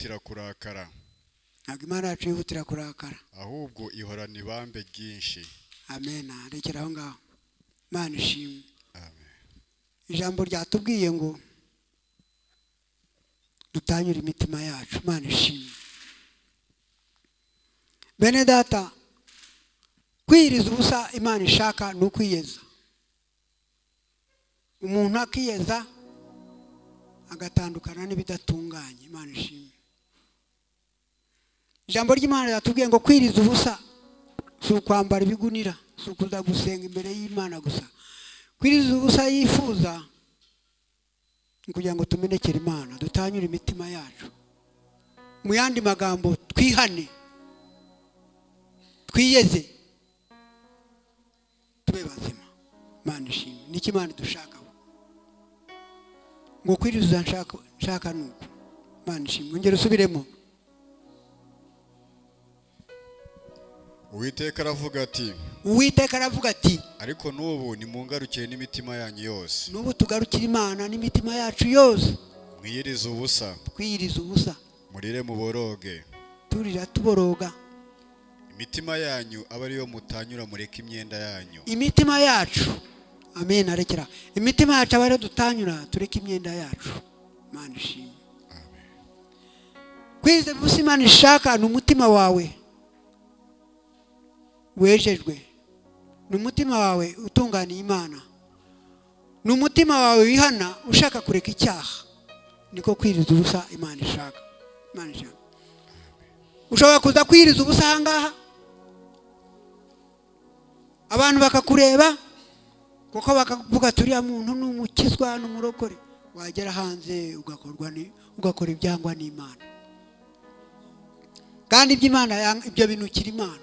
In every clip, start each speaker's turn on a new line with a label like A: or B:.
A: Yihutira kurakara.
B: Ntabwo Imana yacu yihutira kurakara,
A: ahubwo ihorana ibambe ryinshi.
B: Amen. Rekera aho ngaho. Imana ishimwe.
A: Amen.
B: Ijambo ryatubwiye ngo dutanyure imitima yacu. Imana ishimwe. Bene data, kwiyiriza ubusa Imana ishaka ni ukwiyeza. Umuntu akiyeza agatandukana n'ibidatunganye. Imana ishimwe. Ijambo ry'Imana riratubwiye ngo kwiriza ubusa si ukwambara ibigunira, si ukuza gusenga imbere y'Imana gusa. Kwiriza ubusa yifuza ni kugira ngo tumenekere Imana, dutanyure imitima yacu. Mu yandi magambo, twihane, twiyeze, tube bazima. Imana ishimwe. Niki Imana idushakaho? Ngo kwiriza nshaka ni uku. Imana ishimwe. Ongera usubiremo.
A: Uwiteka aravuga ati,
B: Uwiteka aravuga ati,
A: ariko n'ubu nimungarukire n'imitima yanyu yose.
B: N'ubu tugarukire Imana n'imitima yacu yose.
A: Mwiyirize ubusa.
B: Twiyirize ubusa.
A: Murire muboroge.
B: Turira tuboroga.
A: Imitima yanyu abe ariyo mutanyura, mureke imyenda yanyu.
B: Imitima yacu. Amen. Arekera. Imitima yacu abe ariyo dutanyura, tureke imyenda yacu. Imana ishimwe.
A: Amen.
B: Kwiriza ubusa Imana ishaka ni umutima wawe wejejwe, ni umutima wawe utunganiye Imana, ni umutima wawe wihana ushaka kureka icyaha. Niko kwiriza ubusa Imana ishaka. Imana ishaka. Ushobora kuza kwiriza ubusa aha ngaha, abantu bakakureba kuko bakavuga turiya muntu ni umukizwa, ni umurokore. Wagera hanze ugakora ibyangwa n'Imana. Kandi iby'Imana ibyo binukira Imana.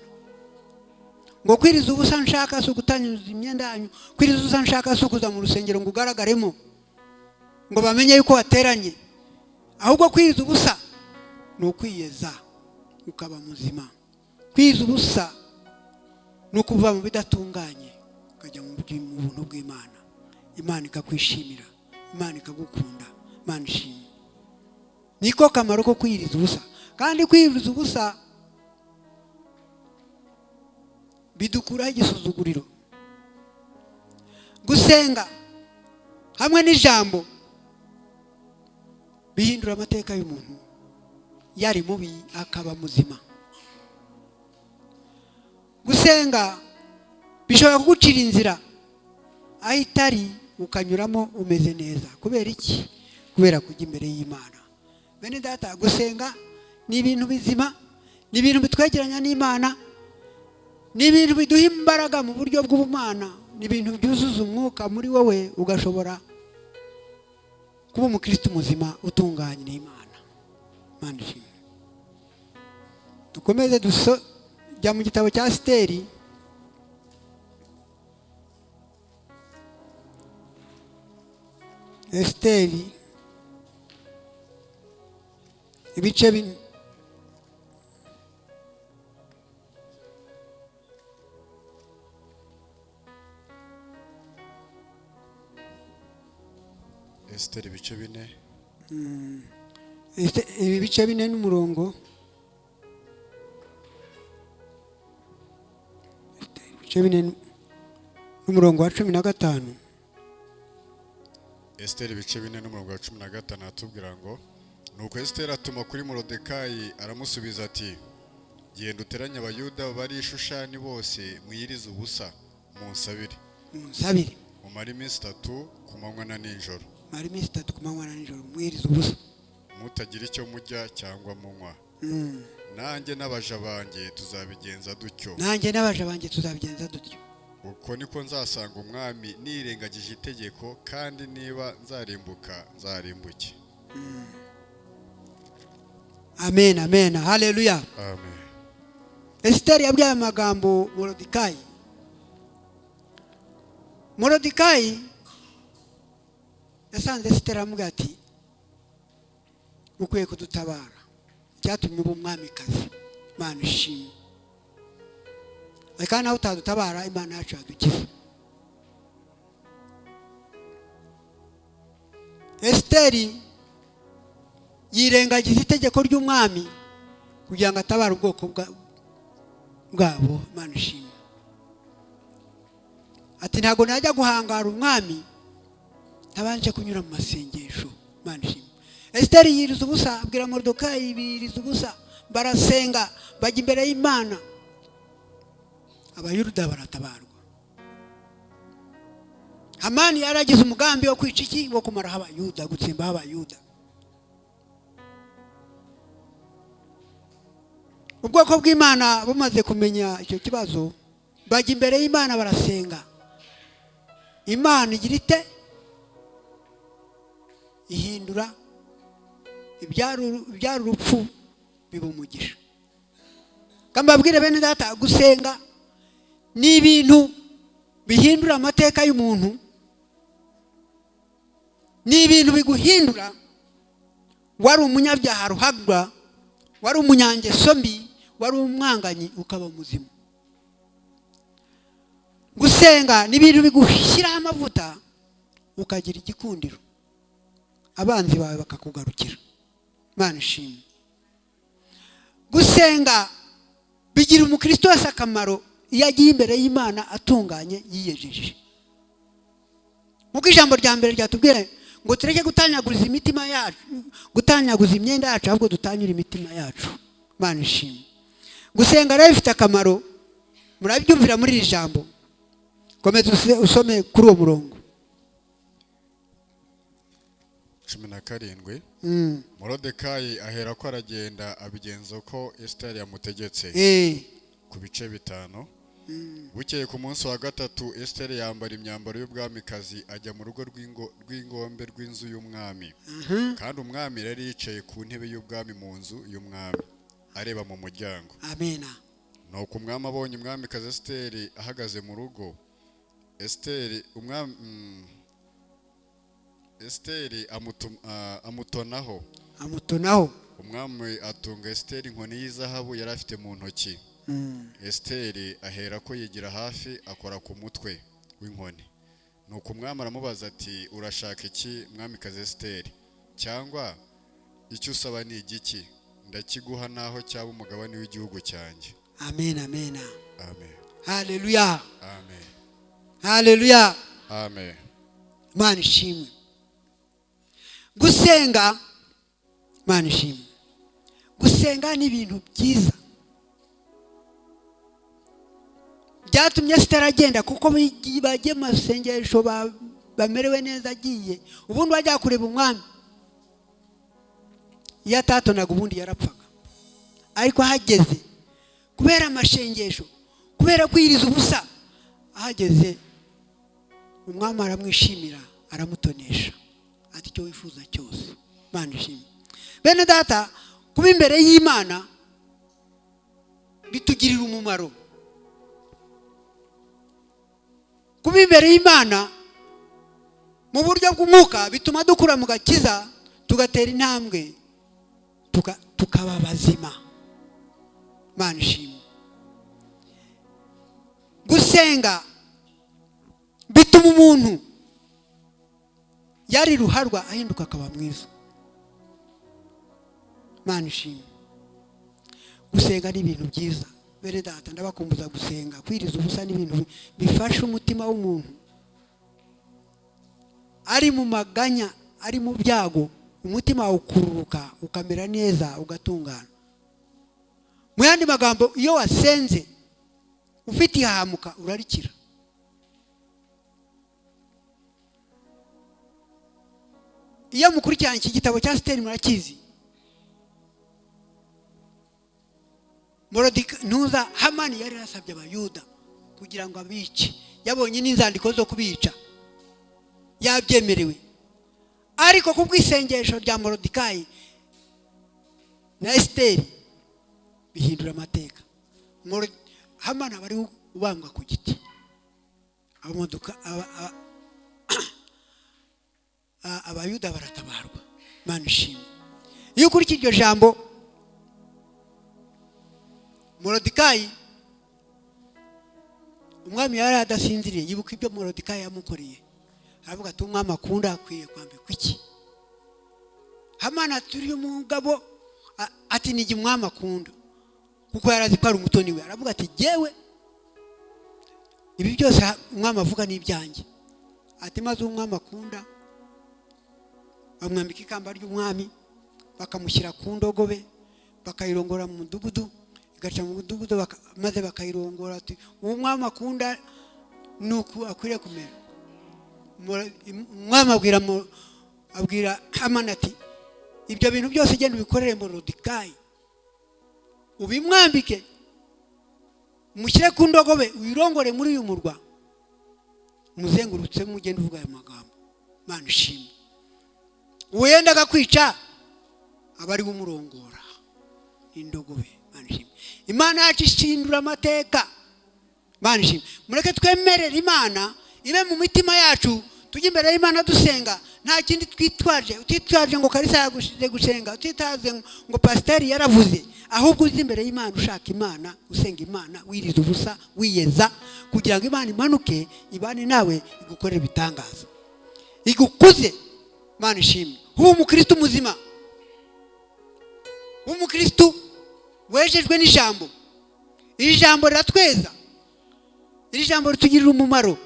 B: Ngo kwiriza ubusa nshaka si ugutanyuza imyenda yanyu. Kwiriza ubusa nshaka si ukuza mu rusengero ngo ugaragaremo, ngo bamenye yuko wateranye. Ahubwo kwiriza ubusa ni ukwiyeza ukaba muzima. Kwiriza ubusa ni ukuva mu bidatunganye ukajya mu buntu bw'Imana. Imana ikakwishimira, Imana ikagukunda. Imana ishimwe. Niko kamaro ko kwiriza ubusa. Kandi kwiriza ubusa bidukuraho igisuzuguriro. Gusenga hamwe n'ijambo bihindura amateka y'umuntu, yari mubi akaba muzima. Gusenga bishobora kugucira inzira aho itari, ukanyuramo umeze neza. Kubera iki? Kubera kujya imbere y'Imana. Bene data, gusenga ni ibintu bizima, ni ibintu bitwegeranya n'Imana, ni ibintu biduha imbaraga mu buryo bw'ubumana, ni ibintu byuzuza umwuka muri wowe, ugashobora kuba umukristo muzima utunganye n'Imana. Imana ishimwe. Dukomeze jya mu gitabo cya Esiteri. Esiteri ibice 4.
A: Esiteri ibice 4.
B: Ibi bice 4 n'umurongo. Ibice 4 n'umurongo wa 15.
A: Esiteri ibice 4 n'umurongo wa 15 atubwira ngo, nuko Esiteri atuma kuri Moridekayi aramusubiza ati, genda uteranye Abayuda bari i Shushani bose, mwiyirize ubusa, munsabire.
B: Munsabire.
A: Mumare iminsi 3 ku manywa na nijoro.
B: Mumare iminsi 3 ku manywa na nijoro, mwiyirize ubusa.
A: Mutagira icyo mujya cyangwa munywa. Nanjye n'abaja banjye tuzabigenza dutyo.
B: Nanjye n'abaja banjye tuzabigenza dutyo.
A: Uko niko nzasanga umwami nirengagije itegeko, kandi niba nzarimbuka nzarimbuke.
B: Amen, amen. Haleluya.
A: Amen.
B: Esiteri yabwiye amagambo Moridekayi. Moridekayi yasanze Esiteri aramubwira ati, ukwiye kudutabara, icyatumye uba umwamikazi. Imana ishimwe. Ariko nawe utadutabara, Imana yacu yadukiza. Esiteri Yirengagiza itegeko ry'umwami kugira ngo atabare ubwoko bwabo. Imana ishimwe. Ati: "Ntabwo najya guhangara umwami ntabanje kunyura mu masengesho." Imana ishimwe. Esiteri yiriza ubusa, abwira Moridekayi, biyiriza ubusa, barasenga, bajya imbere y'Imana, Abayuda baratabarwa. Hamani yaragize umugambi wo kwica iki? Wo kumaraho Abayuda, gutsembaho Abayuda. Ubwoko bw'Imana bumaze kumenya icyo kibazo, bajya imbere y'Imana, barasenga. Imana igira ite? Ihindura ibyari urupfu biba umugisha. Mbabwire bene data, gusenga ni ibintu bihindura amateka y'umuntu, ni ibintu biguhindura. Wari umunyabyaha ruharwa, wari umunyangeso mbi, wari umwanganyi, ukaba muzima. Gusenga ni ibintu bigushyiraho amavuta, ukagira igikundiro, abanzi bawe bakakugarukira. Imana ishimwe. Gusenga bigira umukristo wese akamaro iyo agiye imbere y'Imana atunganye, yiyejeje, nk'uko ijambo rya mbere ryatubwira ngo tureke gutanyaguriza imitima yacu, gutanyaguza imyenda yacu, ahubwo dutanyure imitima yacu. Imana ishimwe. Gusenga rero bifite akamaro, murabyumvira muri iri jambo. Komeza usome kuri uwo murongo.
A: 17. Morodekayi ahera ko aragenda, abigenza uko Esiteri yamutegetse. Ku bice bitanu. Bukeye ku munsi wa gatatu, Esiteri yambara imyambaro y'ubwamikazi, ajya mu rugo rw'ingombe rw'inzu y'umwami. Kandi umwami yari yicaye ku ntebe y'ubwami mu nzu y'umwami, areba mu muryango.
B: Amena.
A: Nuko umwami abonye umwamikazi Esiteri ahagaze mu rugo, Esiteri umwami Esiteri amutonaho.
B: Amutonaho.
A: Umwami atunga Esiteri inkoni y'izahabu yari afite mu ntoki. Esiteri ahera ko yigira hafi, akora ku mutwe w'inkoni. Nuko umwami aramubaza ati: "Urashaka iki, mwamikazi Esiteri? Cyangwa icyo usaba ni igiki? Ndakiguha naho cyaba umugabane w'igihugu cyanjye."
B: Amen, amen.
A: Amen.
B: Haleluya.
A: Amen.
B: Haleluya.
A: Amen.
B: Imana ishimwe. Gusenga, Imana ishimwe, gusenga ni ibintu byiza byatumye Esiteri agenda, kuko bagiye mu masengesho, bamerewe neza. Agiye, ubundi wajya kureba umwami, iyo atatonaga ubundi yarapfaga. Ariko ahageze, kubera amashengesho, kubera kwiriza ubusa, ahageze umwami aramwishimira, aramutonesha, ati: "Icyo wifuza cyose." Imana ishimwe. Bene data, kuba imbere y'Imana bitugirira umumaro. Kuba imbere y'Imana mu buryo bw'umwuka bituma dukura mu gakiza, tugatera intambwe, tukaba bazima. Imana ishimwe. Gusenga bituma umuntu yari ruharwa ahinduka akaba mwiza. Imana ishimwe. Gusenga ni ibintu byiza. Bene data, ndabakumbuza gusenga. Kwiriza ubusa ni ibintu bifasha umutima w'umuntu ari mu maganya, ari mu byago, umutima wawe ukururuka, ukamera neza, ugatungana. Mu yandi magambo, iyo wasenze ufite ihahamuka, urarikira. Iyo mukurikiranye iki gitabo cya Esiteri, murakizi, ntuza Hamani yari yarasabye Abayuda kugira ngo abice, yabonye n'inzandiko zo kubica, yabyemerewe. Ariko ku bw'isengesho rya Morodekayi na Esiteri bihindura amateka. Hamani aba ari ubambwa ku giti. Abayuda baratabarwa. Imana ishimwe. Iyo ukurikije iryo jambo, Morodekayi, umwami yari adasinziriye, yibuka ibyo Morodekayi yamukoreye, aravuga ati: "Umwami akunda akwiye kwambikwa iki?" Hamani ati uriya mugabo, ati ni umwami akunda, kuko yari azi ko ari umutoni we. Aravuga ati: "Jyewe ibi byose umwami avuga ni ibyanjye." Ati maze umwami akunda bamwambika ikamba ry'umwami, bakamushyira ku ndogobe, bakayirongora mu mudugudu, igaca mu mudugudu, maze bakayirongora. Ati uwo mwami akunda ni uku akwiriye kumera. Umwami abwira Hamani ati: "Ibyo bintu byose genda ubikorere Morodekayi, ubimwambike, umushyire ku ndogobe, uyirongore muri uyu murwa, umuzengurutsemo, ugende uvuga aya magambo." Imana ishimwe. Uwo yendaga kwica aba ari we umurongora n'indogobe. Imana ishimwe. Imana yacu ishindura amateka. Imana ishimwe. Mureke twemerere Imana ibe mu mitima yacu, tujye imbere y'Imana dusenga nta kindi twitwaje. Utitwaje ngo Karisa yagushize gusenga, utitwaje ngo pasiteri yaravuze, ahubwo uzi imbere y'Imana ushaka Imana, usenga Imana, wiriza ubusa, wiyeza, kugira ngo Imana imanuke ibane nawe, igukorere ibitangaza, igukuze. Imana ishimwe. Ube umukristo muzima, ube umukristo wejejwe n'ijambo. Iri jambo riratweza, iri jambo ritugirira umumaro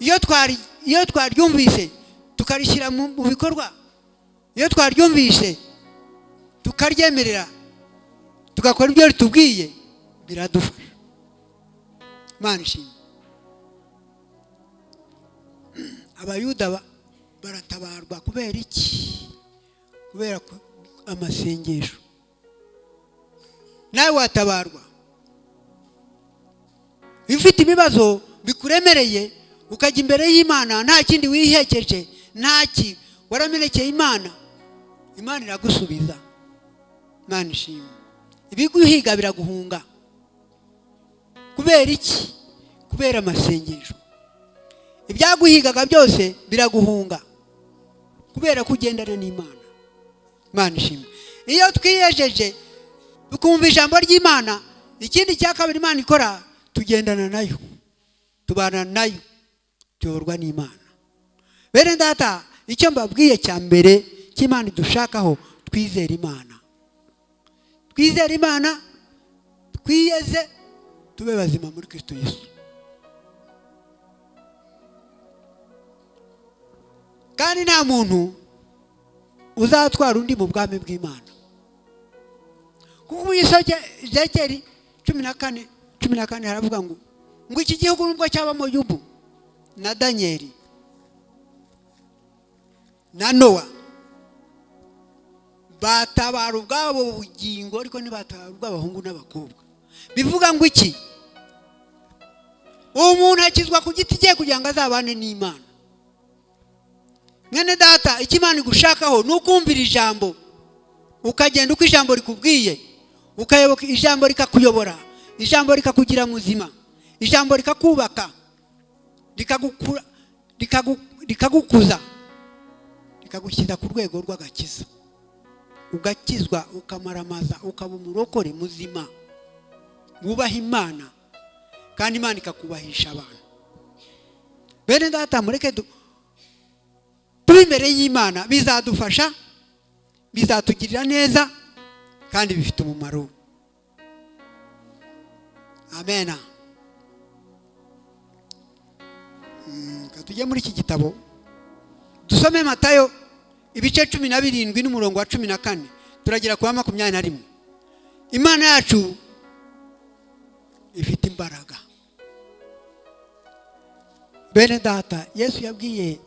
B: iyo twaryumvise tukarishyira mu bikorwa, iyo twaryumvise tukaryemerera, tugakora ibyo ritubwiye, biradufasha. Imana ishimwe. Abayuda baratabarwa kubera iki? Kubera amasengesho. Nawe watabarwa. Iyo ufite ibibazo bikuremereye, ukajya imbere y'Imana nta kindi wihekeje, ntaki waramenekeye Imana, Imana iragusubiza. Imana ishimwe. Ibiguhiga biraguhunga. Kubera iki? Kubera amasengesho. Ibyaguhigaga byose biraguhunga kubera ko ugendana n'Imana. Imana ishimwe. Iyo twiyejeje, tukumva ijambo ry'Imana, ikindi cya kabiri Imana ikora, tugendana nayo, tubana nayo, tuyoborwa n'Imana. Bene Data, icyo mbabwiye cya mbere cy'Imana idushakaho: twizere Imana, twizere Imana, twiyeze, tube bazima muri Kristo Yesu. Kandi nta muntu uzatwara undi mu bwami bw'Imana, kuko mu Ezekiyeli 14:14 haravuga ngo iki gihugu nubwo cyabamo Yubu na Daniyeli na Nowa, batabara ubwabo bugingo, ariko ntibatabara ubw'abahungu n'abakobwa. Bivuga ngo iki? Umuntu akizwa ku giti cye kugira ngo azabane n'Imana. Mwene Data, icyo Imana igushakaho ni ukumvira ijambo, ukagenda uko ijambo rikubwiye, ukayoboka ijambo, rikakuyobora, ijambo rikakugira muzima, ijambo rikakubaka, rikagukura, rikagukuza, rikagushyira ku rwego rw'agakiza, ugakizwa, ukamaramaza, ukaba umurokore muzima wubaha Imana, kandi Imana ikakubahisha abantu. Bene Data, mureke tube imbere y'Imana. Bizadufasha, bizatugirira neza, kandi bifite umumaro. Amena. Reka tujye muri iki gitabo, dusome Matayo ibice 17 n'umurongo wa 14, turagera ku wa 21. Imana yacu ifite imbaraga. Bene Data, Yesu yabwiye,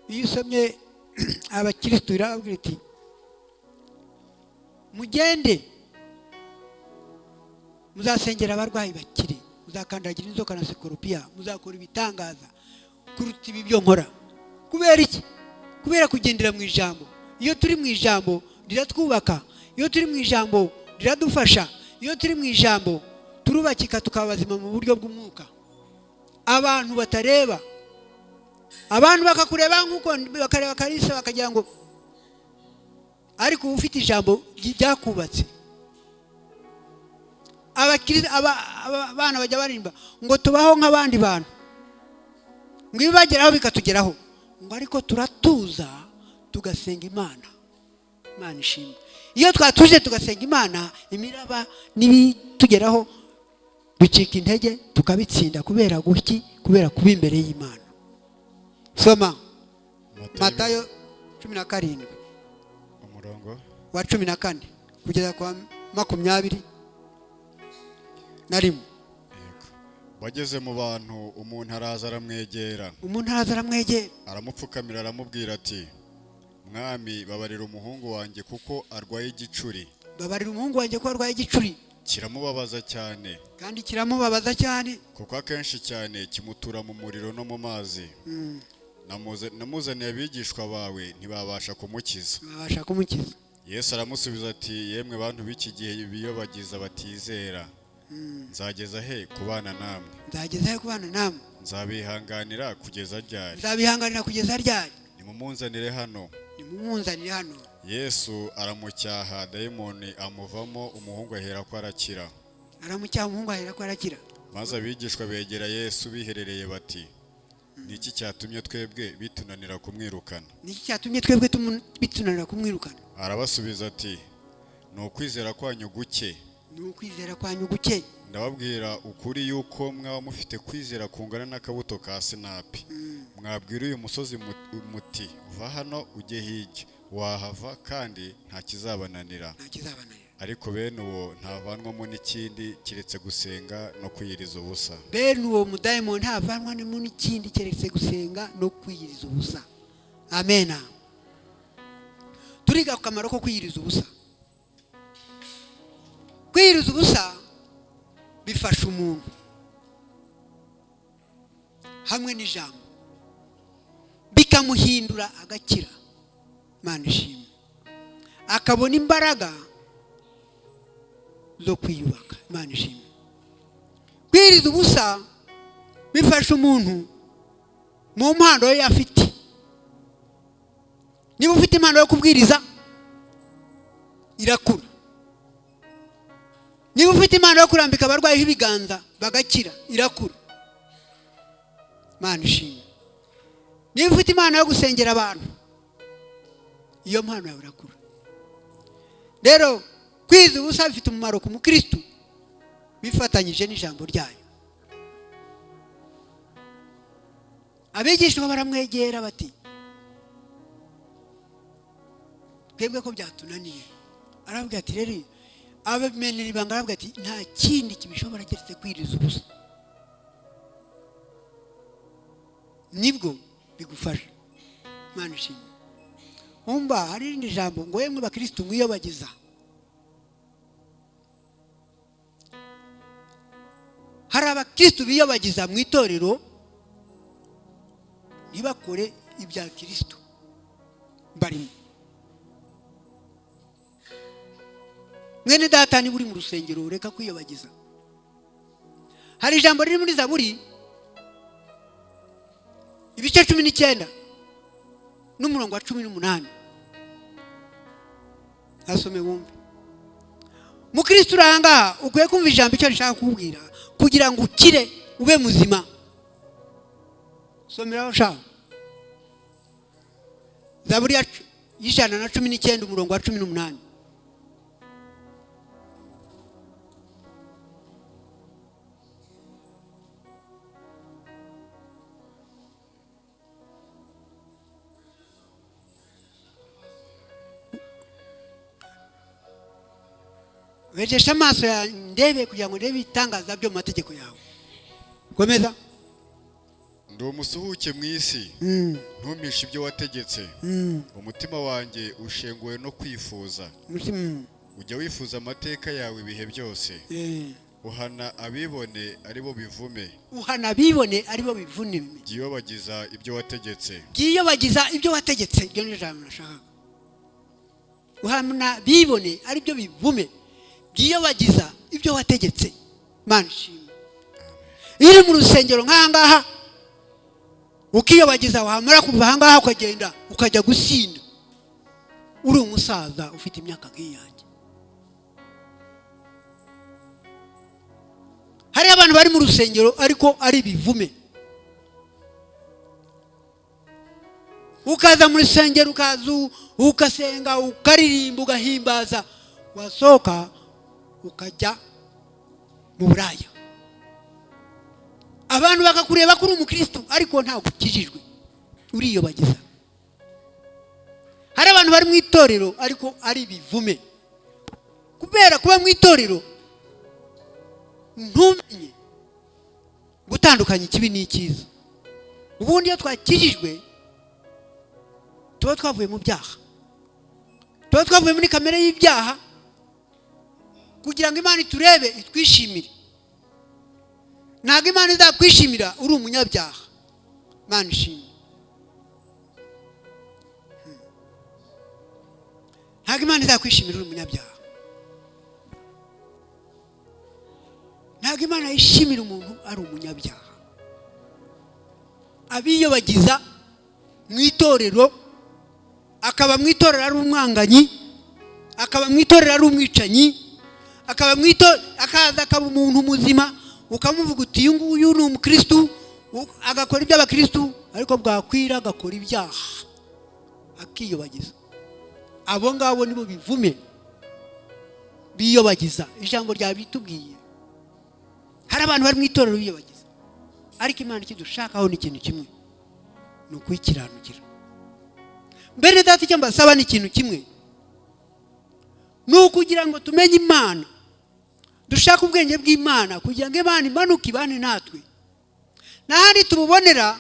B: iyo usomye abakirisitu, irababwira iti: "Mugende, muzasengera abarwayi bakire, muzakandagira inzoka na sikoropiya, muzakora ibitangaza kuruta ibi byo nkora." Kubera iki? Kubera kugendera mu ijambo. Iyo turi mu ijambo riratwubaka, iyo turi mu ijambo riradufasha, iyo turi mu ijambo turubakika, tukaba bazima mu buryo bw'umwuka. Abantu batareba, abantu bakakureba nk'uko bakareba Kalisa, bakagira ngo, ariko uba ufite ijambo ryakubatse. Abana bajya baririmba ngo tubaho nk'abandi bantu. Ngo ibibageraho bikatugeraho, ngo ariko turatuza tugasenga Imana. Imana ishimwe. Iyo twatuje tugasenga Imana, imiraba n'ibitugeraho bicika intege, tukabitsinda. Kubera guki? Kubera kuba imbere y'Imana. Soma Matayo 17,
A: Umurongo
B: wa 14 kugeza kwa 21.
A: Yego. Bageze mu bantu, umuntu araza aramwegera.
B: Umuntu araza aramwegera.
A: Aramupfukamira, aramubwira ati: "Mwami, babarira umuhungu wanjye kuko arwaye igicuri."
B: Babarira umuhungu wanjye ko arwaye igicuri.
A: Kiramubabaza cyane.
B: Kandi kiramubabaza cyane.
A: Kuko akenshi cyane kimutura mu muriro no mu mazi. Namuzaniye abigishwa bawe, ntibabasha kumukiza.
B: Babasha kumukiza.
A: Yesu aramusubiza ati: "Yemwe bantu b'iki gihe biyobagiza, batizera, nzageza he kubana namwe?"
B: Nzageza he kubana namwe?
A: Nzabihanganira kugeza ryari?
B: Nzabihanganira kugeza ryari?
A: Nimumunzanire hano.
B: Nimumunzanire hano.
A: Yesu aramucyaha, dayimoni amuvamo, umuhungu ahera ko arakira.
B: Aramucyaha, umuhungu ahera ko arakira.
A: Maze abigishwa begera Yesu biherereye bati: "Ni iki cyatumye twebwe bitunanira kumwirukana?"
B: Niki cyatumye twebwe bitunanira kumwirukana?
A: Arabasubiza ati: "Ni ukwizera kwanyu guke."
B: Ni ukwizera kwanyu guke.
A: "Ndababwira ukuri yuko mwaba mufite kwizera kungana n'akabuto ka sinapi, mwabwira uyu musozi muti: 'Va hano ujye hirya,' wahava, kandi nta kizabananira."
B: Nta kizabananira.
A: Ariko bene uwo ntavanwamo n'ikindi keretse gusenga no kwiyiriza ubusa."
B: Bene uwo mudayimoni ntavanwamo n'ikindi keretse gusenga no kwiyiriza ubusa. Amena. Turiga ku kamaro ko kwiyiriza ubusa. Kwiyiriza ubusa bifasha umuntu hamwe n'ijambo, bikamuhindura, agakira. Imana ishimwe. Akabona imbaraga zo kwiyubaka. Imana ishimwe. Kwiyiriza ubusa bifasha umuntu mu mpano ye afite. Niba ufite impano yo kubwiriza, irakura. Niba ufite impano yo kurambika abarwayi ibiganza bagakira, irakura. Imana ishimwe. Niba ufite impano yo gusengera abantu, iyo mpano yawe irakura. Rero kwiyiriza ubusa bifite umumaro ku mukristu, bifatanyije n'ijambo ryayo. Abigishwa baramwegera bati: "Twebwe ko byatunaniye?" Arababwira ati rero, abamenera ibanga, arababwira ati: "Nta kindi kibishobora keretse kwiriza ubusa, nibwo bigufasha." Imana ishimwe. Umva, hari irindi jambo ngo: "Yemwe bakirisitu mwiyobagiza." Hari abakirisitu biyobagiza mu itorero, ntibakore ibya kirisitu barimo. Mwene data, niba uri mu rusengero, reka kwiyobagiza. Hari ijambo riri muri Zaburi ibice 19 n'umurongo wa 18. Asome wumve. Mukristo uri ahangaha, ukwiye kumva ijambo icyo rishaka kukubwira kugira ngo ukire, ube muzima. Someraho ushaka. Zaburi ya 119, umurongo wa 18. Wejesha amaso yawe ndebe, kugira ngo ndebe ibitangaza byo mu mategeko yawe. Komeza.
A: Ndi umusuhuke mu isi, ntumpishe ibyo wategetse. Umutima wanjye ushenguwe no kwifuza, ujya wifuza amateka yawe ibihe byose. Uhana abibone, ari bo bivume.
B: Uhana abibone, ari bo bivune.
A: Byiyobagiza ibyo wategetse.
B: Byiyobagiza ibyo wategetse. Ibyo ni ijambo nashakaga. Uhana bibone, ari byo bivume, byiyobagiza ibyo wategetse. Imana ishimwe. Iyo uri mu rusengero nk'aha ngaha ukiyobagiza, wamara kuva aha ngaha ukagenda ukajya gusinda, uri umusaza ufite imyaka nk'iyanjye. Hariho abantu bari mu rusengero ariko ari ibivume. Ukaza mu rusengero, ukaza ugasenga, ukaririmba, ugahimbaza, wasohoka ukajya mu buraya, abantu bakakureba ko uri umukristo, ariko ntabwo ukijijwe, uriyobagiza. Hari abantu bari mu itorero ariko ari ibivume, kubera kuba mu itorero ntumenye gutandukanya ikibi n'icyiza. Ubundi iyo twakijijwe tuba twavuye mu byaha, tuba twavuye muri kamere y'ibyaha, kugira ngo Imana iturebe itwishimire. Ntabwo Imana izakwishimira uri umunyabyaha. Imana ishimwe. Ntabwo Imana izakwishimira uri umunyabyaha. Ntabwo Imana yishimira umuntu ari umunyabyaha. Abiyobagiza mu itorero, akaba mu itorero ari umwanganyi, akaba mu itorero ari umwicanyi, akaba mu itorero, akaza akaba umuntu muzima, ukamuvuga uti uyu nguyu ni umukristu, agakora iby'abakristu, ariko bwakwira agakora ibyaha, akiyobagiza. Abo ngabo nibo bivume biyobagiza. Ijambo ryabitubwiye. Hari abantu bari mu itorero biyobagiza, ariko Imana ikidushakaho ni ikintu kimwe, ni ukuyikiranukira. Mbere data, icyo mbasaba ni ikintu kimwe, ni ukugira ngo tumenye Imana, dushake ubwenge bw'Imana, kugira ngo Imana imanuke ibane natwe. N'ahandi tububonera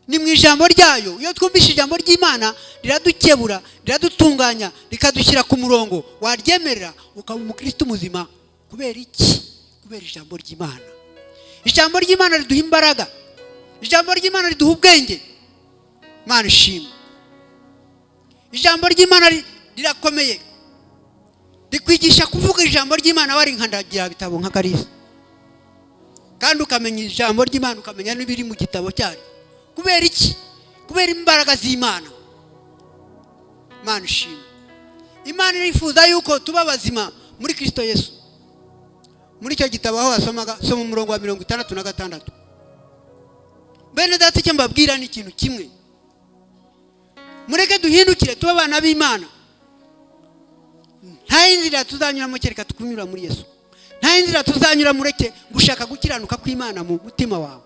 B: ni mu ijambo ryayo. Iyo twumvise ijambo ry'Imana riradukebura, riradutunganya, rikadushyira ku murongo. Waryemerera ukaba umukristo muzima. Kubera iki? Kubera ijambo ry'Imana. Ijambo ry'Imana riduha imbaraga, ijambo ry'Imana riduha ubwenge. Imana ishimwe. Ijambo ry'Imana rirakomeye, rikwigisha kuvuga ijambo ry'Imana wari nkandagira bitabo nka Kalisa, kandi ukamenya ijambo ry'Imana, ukamenya n'ibiri mu gitabo cyaryo. Kubera iki? Kubera imbaraga z'Imana. Imana ishimwe. Imana irifuza yuko tuba bazima muri Kristo Yesu. Muri icyo gitabo aho wasomaga, soma umurongo wa 66. Bene data, icyo mbabwira ni ikintu kimwe, mureke duhindukire tube abana b'Imana. Nta nzira tuzanyuramo kereka tukunyura muri Yesu. Nta nzira tuzanyura, mureke gushaka gukiranuka kw'Imana mu mutima wawe,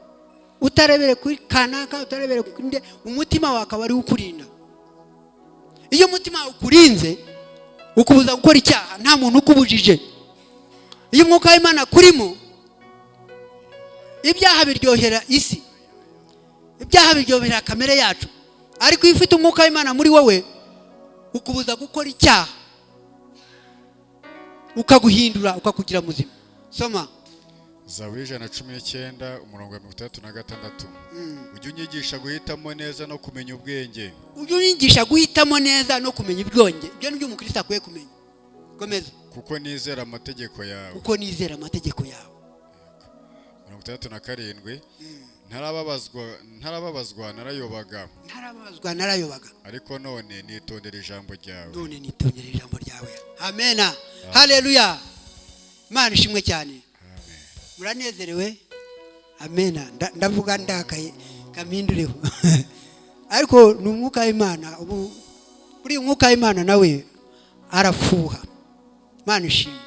B: utarebere kuri kanaka, utarebere kuri nde, umutima wawe akaba ari ukurinda. Iyo umutima wawe ukurinze, ukubuza gukora icyaha, nta muntu ukubujije. Iyo umwuka w'Imana akurimo, ibyaha biryohera isi, ibyaha biryohera kamere yacu, ariko iyo ufite umwuka w'Imana muri wowe, ukubuza gukora icyaha, ukaguhindura, ukakugira muzima. Soma.
A: Zaburi 119 umurongo wa 66. Ujye unyigisha guhitamo neza no kumenya ubwenge.
B: Ujye unyigisha guhitamo neza no kumenya ubwenge. Ibyo nibyo umukristo akwiye kumenya. Komeza.
A: Kuko nizera amategeko yawe.
B: Kuko nizera amategeko yawe.
A: 67. Ntarababazwa narayobaga.
B: Ntarababazwa narayobaga.
A: Ariko none nitondera ijambo ryawe.
B: None nitondera ijambo ryawe. Amena, haleluya. Imana ishimwe cyane.
A: Amen.
B: Muranezerewe? Amena. Ndavuga ndakaye kampindureho, ariko ni umwuka w'Imana. Ubu buri umwuka w'Imana nawe arafuha. Imana ishimwe.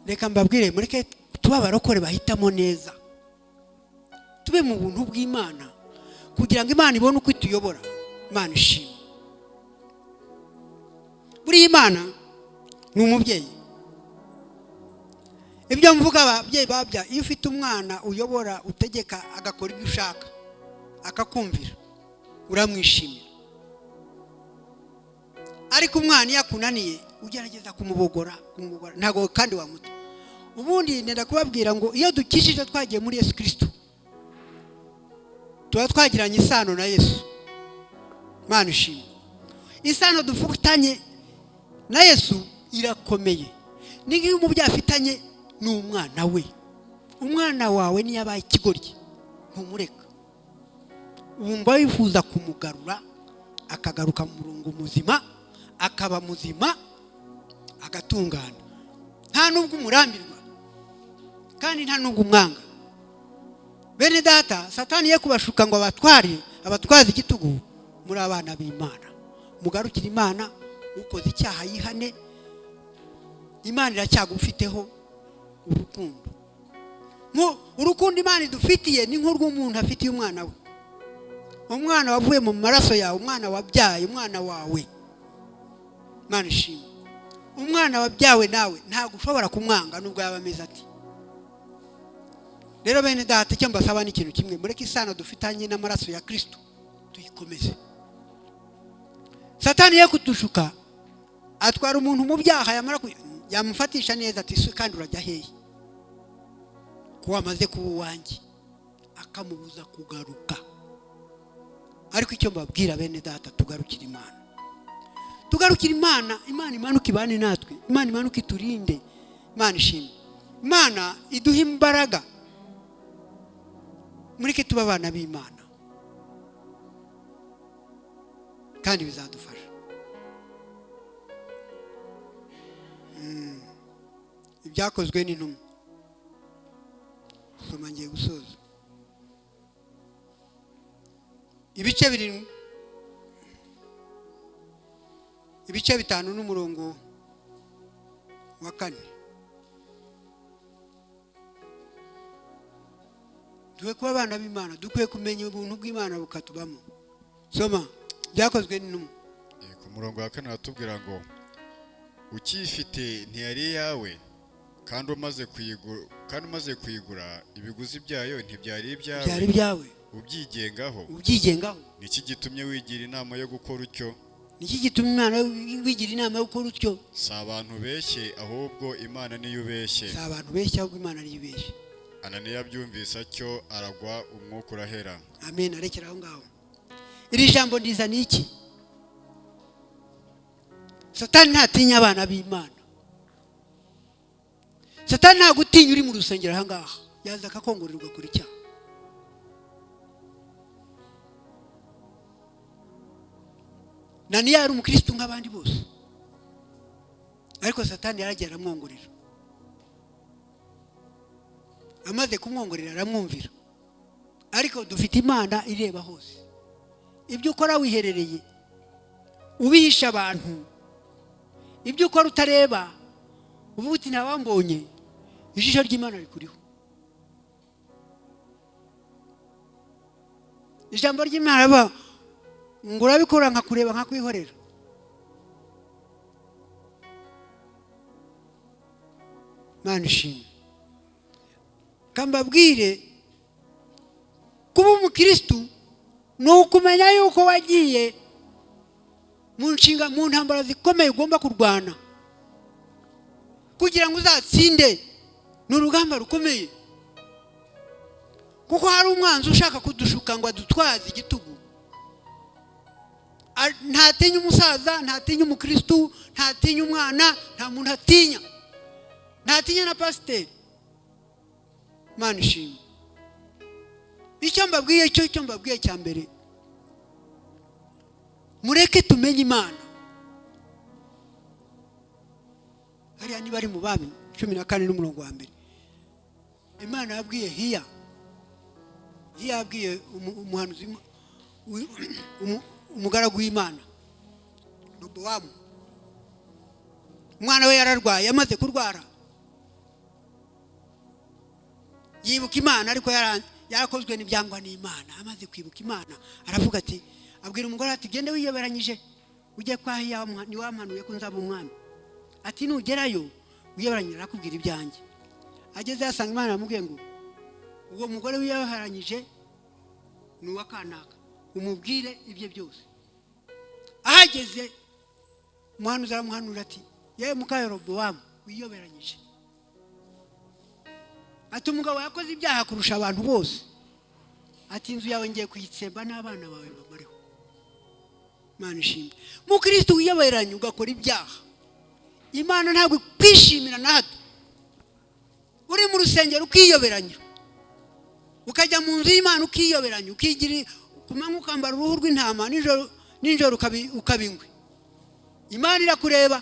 B: Reka mbabwire, mureke tube abarokore bahitamo neza, tube mu buntu bw'Imana kugira ngo Imana ibone uko ituyobora. Imana ishimwe. Buriya Imana ni umubyeyi. Ibyo mvuga, ababyeyi babya, iyo ufite umwana uyobora, utegeka, agakora ibyo ushaka, akakumvira, uramwishimira. Ariko umwana iyo akunaniye, ugerageza kumubogora, kumubogora, ntabwo kandi wamuta. Ubundi nenda kubabwira ngo iyo dukijije twagiye muri Yesu Kirisito, tuba twagiranye isano na Yesu. Imana ishimwe. Isano dufitanye na Yesu irakomeye, ni nk'iyo umubyeyi afitanye n'umwana we. Umwana wawe niyo abaye ikigoryi ntumureka, wumva wifuza kumugarura akagaruka mu murongo muzima, akaba muzima, agatungana. Nta nubwo umurambirwa kandi nta nubwo umwanga. Bene data, Satani ye kubashuka ngo abatware, abatwaze igitugu. Muri abana b'Imana, mugarukire Imana. Ukoze icyaha yihane. Imana iracyagufiteho urukundo. Urukundo Imana idufitiye ni nk'urw'umuntu afitiye umwana we, umwana wavuye mu maraso yawe, umwana wabyaye, umwana wawe. Imana ishimwe. Umwana wabyawe nawe ntabwo ushobora kumwanga nubwo yaba ameze ati. Rero bene data, icyo mbasaba ni ikintu kimwe: mureke isano dufitanye n'amaraso ya Kirisito tuyikomeze. Satani ye kudushuka, atwara umuntu mu byaha, yamara yamufatisha neza ati: "Se kandi urajya hehe ko wamaze kuba uwanjye?" Akamubuza kugaruka. Ariko icyo mbabwira, bene data, tugarukire Imana, tugarukire Imana. Imana imanuka ibane natwe, Imana imanuka iturinde. Imana ishimwe. Imana iduha imbaraga. Mureke tuba abana b'Imana kandi bizadufasha. Ibyakozwe n'Intumwa, soma, ngiye gusoza. Ibice 7, ibice 5 n'umurongo wa 4. Dukwiye kuba abana b'Imana, dukwiye kumenya ubuntu bw'Imana bukatubamo. Soma Byakozwe n'Intumwa.
A: Ku murongo wa 4 aratubwira ngo: "Ukiyifite ntiyari iyawe? Kandi umaze kuyigura ibiguzi byayo ntibyari ibyawe?"
B: Byari ibyawe.
A: "Ubyigengaho."
B: Ubyigengaho.
A: "Niki gitumye wigira inama yo gukora utyo?"
B: Niki gitumye Imana wigira inama yo gukora utyo?
A: Si abantu ubeshye, ahubwo Imana niyo ubeshye."
B: Si abantu ubeshya, ahubwo Imana niyo ubeshya.
A: Ananiya abyumvise atyo aragwa, umwuka urahera.
B: Amen. Arekera aho ngaho. Iri jambo ndiza ni iki? Satani ntatinya abana b'Imana. Satani ntagutinya uri mu rusengero aha ngaha, yaza akakongorera ugakora icyaha. Naniya yari umukirisitu nk'abandi bose, ariko Satani yaragiye aramwongorera. Amaze kumwongorera aramwumvira. Ariko dufite Imana ireba hose. Ibyo ukora wiherereye, ubihisha abantu, ibyo ukora utareba, uvuga uti ntawambonye, ijisho ry'Imana rikuriho. Ijambo ry'Imana rivuga ngo urabikora nkakureba nkakwihorera. Imana ishimwe. Kambabwire, kuba umukirisitu ni ukumenya yuko wagiye mu nshinga, mu ntambara zikomeye ugomba kurwana kugira ngo uzatsinde. Ni urugamba rukomeye, kuko hari umwanzi ushaka kudushuka ngo adutwaze igitugu. Ntatinya umusaza, ntatinya umukirisitu, ntatinya umwana, nta muntu atinya, ntatinya na pasiteri. Imana ishimwe. Icyo mbabwiye cyo, icyo mbabwiye cya mbere, mureke tumenye Imana. Hariya niba ari mu Bami 14 n'umurongo wa 1, Imana yabwiye Hiya, Hiya yabwiye umuhanuzi, umugaragu w'Imana Robowamu, umwana we yararwaye. Amaze kurwara yibuka Imana, ariko yarakozwe n'ibyangwa n'Imana. Amaze kwibuka Imana aravuga ati, abwira umugore ati: "Gende wiyoberanyije ujye kwa Hiya, niwampanuye ko nzaba umwami." Ati: "Nugerayo wiyoberanyije arakubwira ibyanjye." Ageze yasanga Imana yamubwiye ngo: "Uwo mugore wiyoberanyije ni uwa kanaka, umubwire ibye byose." Ahageze umuhanuzi aramuhanura ati: "Yewe muka Yerobowamu wiyoberanyije," ati, "umugabo yakoze ibyaha kurusha abantu bose," ati, "inzu yawe ngiye kuyitsemba n'abana bawe bamareho." Imana ishimwe. Mukristo wiyoberanye ugakora ibyaha, Imana ntabwo ikwishimira na hato. Uri mu rusengero ukiyoberanya, ukajya mu nzu y'Imana ukiyoberanya, ukigira ku manywa ukambara uruhu rw'intama, nijoro ukaba ingwe, Imana irakureba.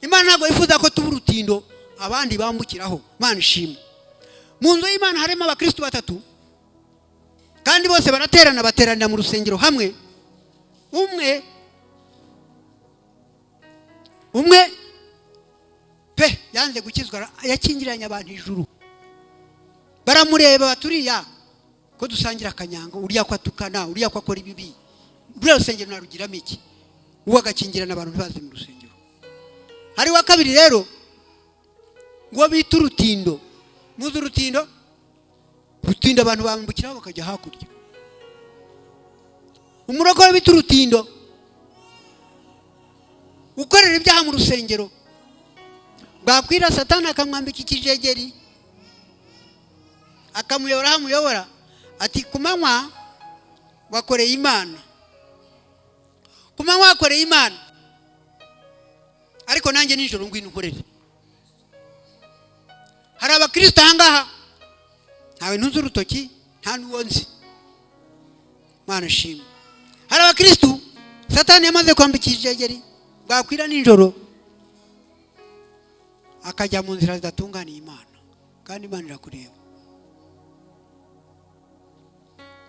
B: Imana ntabwo yifuza ko tuba urutindo abandi bambukiraho. Imana ishimwe. Mu nzu y'Imana harimo abakristo batatu. Kandi bose baraterana, bateranira mu rusengero hamwe. Umwe umwe pe yanze gukizwa, yakingiranye abantu ijuru. Baramureba baturiya ko dusangira akanyanga, uriya ko atukana, uriya ko akora ibibi, buriya rusengero narugiramo iki? Uwo agakingirana abantu ntibaze mu rusengero. Hari wa kabiri rero ngo bita urutindo. Muzi urutindo? Urutindo abantu bambukiraho bakajya hakurya. Umurokore bita urutindo ukorera ibyaha mu rusengero, bwakwira Satani akamwambika ikijegeri, akamuyobora aho amuyobora, ati ku manywa wakoreye Imana, ku manywa wakoreye Imana, ariko nanjye nijoro ngwino unkorere. Hari abakristo ahangaha ntawe ntunze urutoki, nta n'uwo nzi, Mana shimwe. Hari abakristo Satani yamaze kwambika ikijegeri, bwakwira nijoro akajya mu nzira zidatunganiye Imana, kandi Imana irakureba.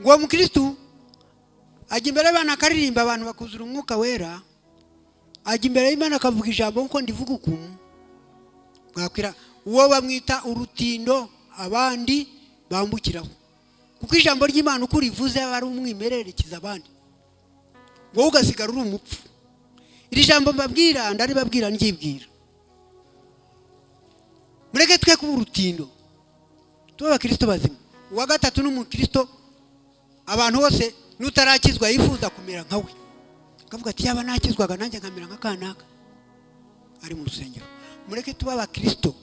B: Ngo uwo mukristo ajya imbere y'abantu akaririmba, abantu bakuzura umwuka wera, ajya imbere y'Imana akavuga ijambo nkuko ndivuga ukuntu, bwakwira uwo bamwita urutindo abandi bambukiraho, kuko ijambo ry'Imana uko urivuze aba ari umwimerere, rikiza abandi, wowe ugasigara uri umupfu. Iri jambo mbabwira ndaribabwira ndyibwira, mureke twe kuba urutindo, tube abakristo bazima. Uwa gatatu ni umukristo abantu bose n'utarakizwa yifuza kumera nka we, akavuga ati yaba nakizwaga nanjye nkamera nka kanaka ari mu rusengero. Mureke tube abakristo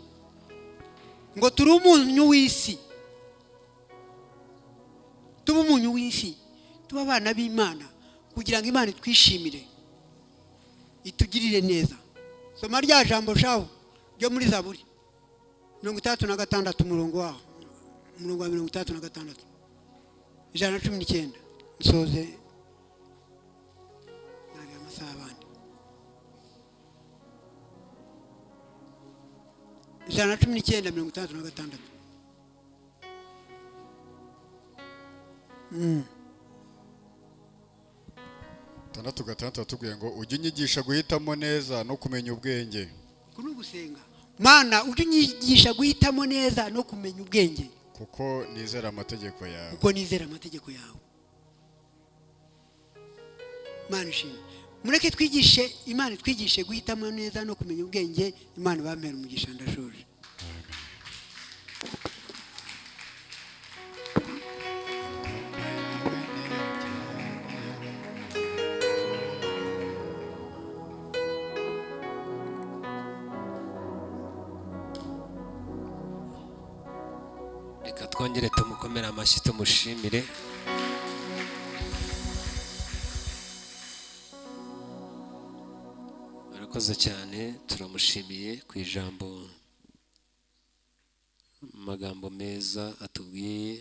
B: ngo turi umunyu w'isi, tube umunyu w'isi, tube abana b'Imana kugira ngo Imana itwishimire, itugirire neza. Soma rya jambo shaho ryo muri Zaburi 66, umurongo waho, umurongo wa 66, 119. Nsoze nari amasaha abandi. 119, 66.
A: 66 atubwiye ngo ujye unyigisha guhitamo neza no kumenya ubwenge.
B: Kuri ugusenga, Mana ujye unyigisha guhitamo neza no kumenya ubwenge,
A: kuko nizera amategeko yawe.
B: Kuko nizera amategeko yawe. Mana ishimwe. Mureke twigishe Imana itwigishe guhitamo neza no kumenya ubwenge. Imana bampera umugisha, ndashoje.
C: Reka twongere tumukomere amashyi tumushimire. Arakoze cyane, turamushimiye ku ijambo, amagambo meza atubwiye.